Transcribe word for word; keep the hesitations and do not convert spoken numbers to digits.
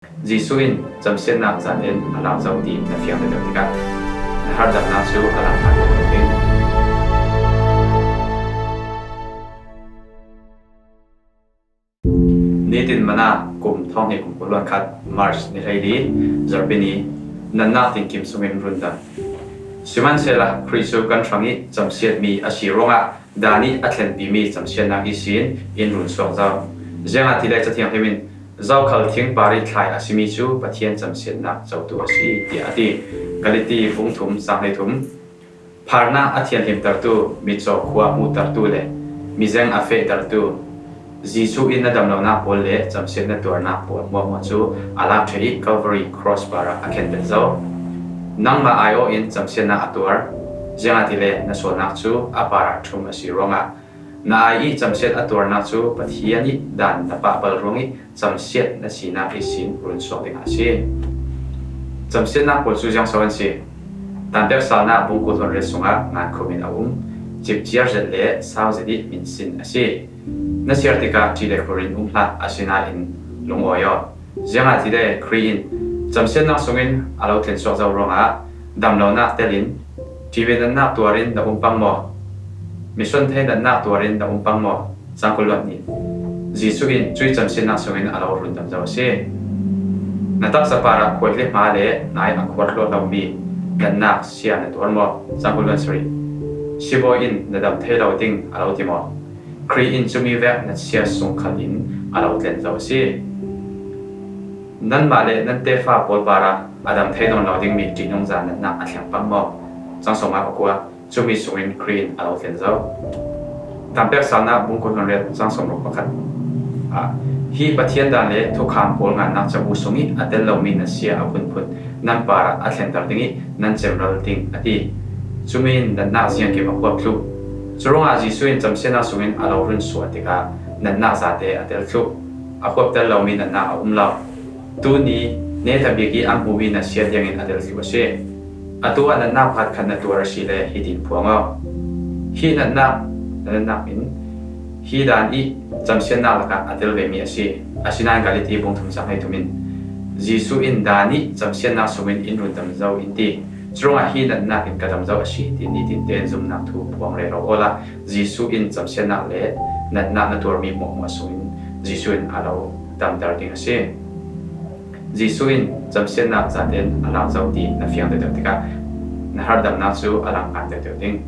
Jesuh in camsiatnak zate in a lak zo ti na fiang deuhdeuh tikah na harhdamnak cu a langhngan deuhdeuh ding. Nitin Manna, kum thawng hnih kum kul hluan khat, March ni hleili, Zarhpi ni, natnak tinkim sungin rundam. Sihmanhsehlaw Khrih cu kan hrang ih camsiatmi a si ruangah, Daan ih a thlenpimi camsiatnak ihsin in run suak zo. Ziangahtile Cathianghlim in, zokhal thing par ih thlai a simi cu Pathian camsiatnak cotu a si, tiah a ti. Galati bung thum cang hleithum. Pharnak a thianhlimtertu, mitcaw khua hmuhtertu le mizeng a fehtertu, Jesuh in na damlonak pawl le camsiat na tuarnak pawl hmuahhmuah cu a lak ṭheh ih Calvary cross parah a khenbet zo. Nangmah aiawh in camsiatnak a tuar, ziangahtile na sualnak cu a parah ṭhum a si ruangah, na ai ih camsiat a tuarnak cu Pathian ih daan na pah bal ruangih camsiat na sinak ihsin run suak dingah a si. Camsiatnak pawl cu ziangso an si? Tanpek Salnak bung kul hluan riat sungah ngankhum in a um, cipciar zet le sau zet ih minsin a si. Na siar tikah ṭih le khur in um hlah, asinain lungawi aw. Ziangahtile Khrih in camsiatnak sungin a lo thlen suak zo ruangah damlonak telin, T V natnak tuarin na um pang maw? Mission thei natnak tuarin na um pang maw? Cang kul hluan hnih. Jesuh in cuih camsiatnak sungin a lo rundam zo a si. Na taksa parah khuaihli hma le na ih a khuar hlawh lomi natnak sia na tuar maw? Cang kul hluan sarih. Sibawi in na dam thei lo ding a lo ti maw? Khrih in cumi vek na sia sung khal in a lo tlen zo a si. Nanmah le nan tefa pawl parah a dam thei nawn lo dingmi ṭihnungza natnak a thleng pang maw? Cang sawmnga pakua. Cumi sungin Khrih in a lo tlen zo. Tanpek Salnak bung kul hluan riat cang sawmruk pakhat. Ah, hi Pathian daan le thukham pawl ngannak cabu sungih a tel lomi na sia a phunphun nan parah a thlenter ding ih nan cemral ding a ti. Cumi in natnak ziangkim a huap thluh. Curuangah Jesuh in camsiatnak sungin a lo run suah tikah natnak zate a tel thluh. A huapter lomi natnak a um lo. Tuni netabik ih an hmumi na sia tiangin a tel thluh a si. Atu ah natnak pakhat khat na tuar a si le hitin phuang aw. Hi natnak, natnak in hi daan ih camsiatnak lakah a tel vemi a si. Asinain Galati bung thum cang hleithum in Jesuh in daan ih camsiatnak sungin in rundam zo in ti. Curuangah hi natnak in ka dam zo a si, ti nitin tein zumnak thu phuang rero awla Jesuh in camsiatnak le natnak na tuarmi hmuahhmuah sungin Jesuh in a lo damter ding a si. Jesuh in camsiatnak zate in a lak zo ti na fiang deuhdeuh tikah na harhdamnak cu a langhngan deuhdeuh ding.